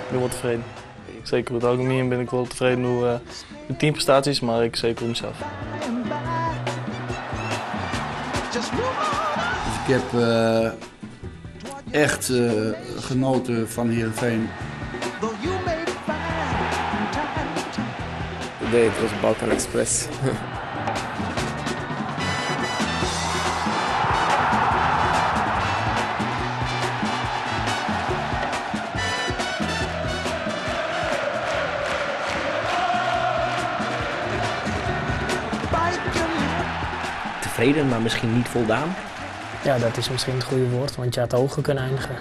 Ik bin wol tefreden. Seker oer it algemien bin ik wol tefreden oer de teamprestaasjes, mar ek seker oer mysels. Dus ik heb echt genoten van Heerenveen. Nee, it was Balkan Express. Tevreden, maar misschien niet voldaan? Ja, dat is misschien het goede woord, want je had hoger kunnen eindigen.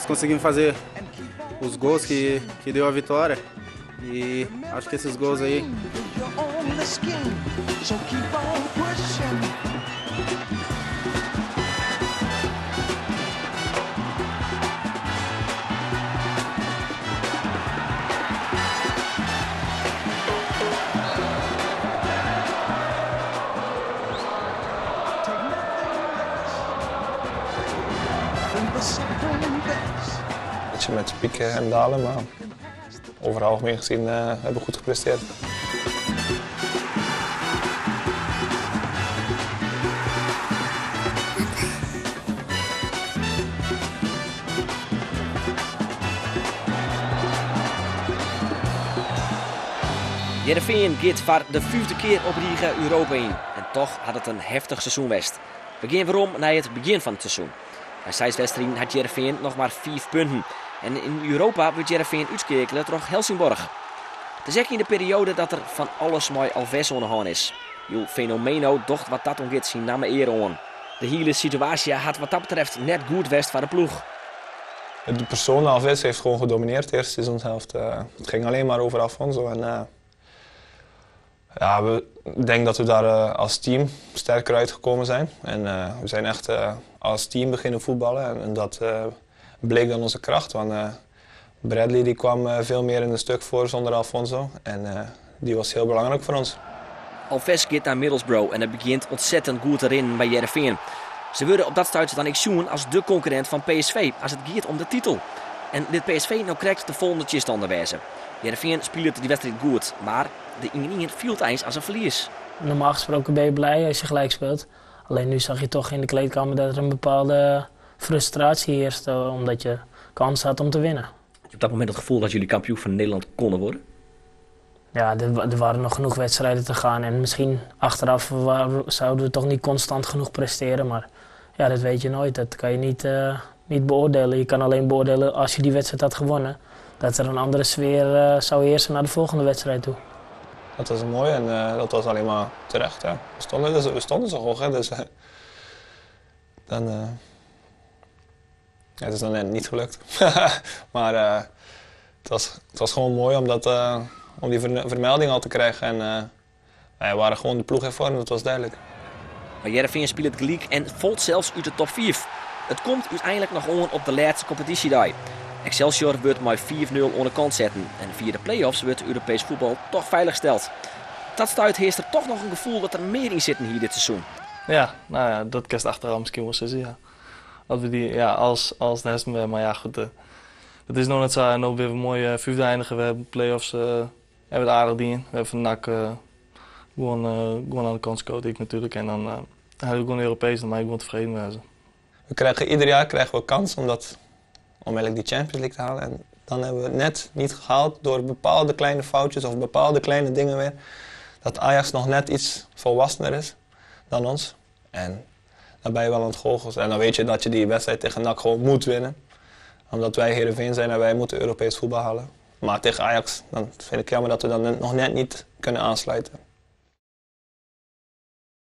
Nós conseguimos fazer os gols que, que deu a vitória. E acho que esses gols aí. Beetje met pieken en dalen, maar over het algemeen gezien uh, hebben we goed gepresteerd. Hearrenfean giet foar de fyfde kear op rige Europa yn. En toch hat it in heftich seizoen west. We gean werom nei it begjin fan it seizoen. Nei seis wedstriden hat Hearrenfean noch mar fiif punten. En yn Europa wurdt Hearrenfean útskeakele troch Helsingborg. It is ek yn de perioade dat der fan alles mei Alves oan de hân is. Il Fenomeno docht wat dat oangiet syn namme eare oan. De hiele situaasje hat wat dat betreft net goed west foar de ploech. De persoon Alves heeft gewoon gedomineerd de eerste seizoenshelft. Uh, het ging alleen maar over Alfonso. En, uh, ja, we denk dat we daar uh, als team sterker uitgekomen zijn. En we zijn echt als team beginnen voetballen. En, en dat bleek dan onze kracht. Want Bradley die kwam veel meer in een stuk voor zonder Alfonso. En die was heel belangrijk voor ons. Alves giet nei Middlesbrough en it begjint ontzettend goed te rinnen by Hearrenfean. Se wurde op dat stuit dan ek sjoen as de konkurrint fan PSV as it giet om de titel. En lit PSV no krekt de folgjende tsjinstanner wêze. Hearrenfean spilet dy wedstriid goed, mar de 1-1 fielt eins as in ferlies. Normaal gesproken ben je blij als je gelijk speelt. Alleen nu zag je toch in de kleedkamer dat er een bepaalde frustratie heerste omdat je kans had om te winnen. Had je op dat moment het gevoel dat jullie kampioen van Nederland konden worden? Ja, er, er waren nog genoeg wedstrijden te gaan. En misschien achteraf zouden we toch niet constant genoeg presteren. Maar ja, dat weet je nooit. Dat kan je niet, uh, niet beoordelen. Je kan alleen beoordelen als je die wedstrijd had gewonnen. Dat er een andere sfeer uh, zou heersen naar de volgende wedstrijd toe. Dat was mooi en uh, dat was alleen maar terecht. Ja. We, stonden, dus, we stonden zo hoog, hè, dus dan, ja, het is dan net niet gelukt. maar het, was, het was gewoon mooi om, dat, om die vermelding al te krijgen. En wij waren gewoon de ploeg in vorm, dat was duidelijk. Maar Hearrenfean spilet gelyk en falt sels út de top 5. It komt úteinlik noch oan op de lêste kompetysjedei. Excelsior wurdt mei 5-0 oan de kant setten en fia de play-offs wurdt Europeesk fuotbal toch feilichsteld. Dat stuit hearst der toch noch in gefoel dat der mear yn sitten hie dit seizoen. Ja, nou ja, dat kinst achterôf miskien wol sizze, ja. As we dy, ja, als, als de hesten wer, mar ja, goed, uh, dat is noch net sa. En no binne we moai uh, fyfde eindige, we hawwe play-offs uh, hawwe it aardich dien. We hawwe fan NAC uh, gewoan, uh, gewoan oan de kant skood, ik natuerlik. En dan uh, ha we gewoan Europees, dan mei ik gewoan tefreden wêze. We krijgen, ieder jaar krijgen we kans om, dat, om eigenlijk die Champions League te halen. En dan hebben we het net niet gehaald door bepaalde kleine foutjes of bepaalde kleine dingen weer. Dat Ajax nog net iets volwassener is dan ons. En dan ben je wel ontgoocheld. En dan weet je dat je die wedstrijd tegen NAC gewoon moet winnen. Omdat wij Heerenveen zijn en wij moeten Europees voetbal halen. Maar tegen Ajax, dan vind ik jammer dat we dan nog net niet kunnen aansluiten.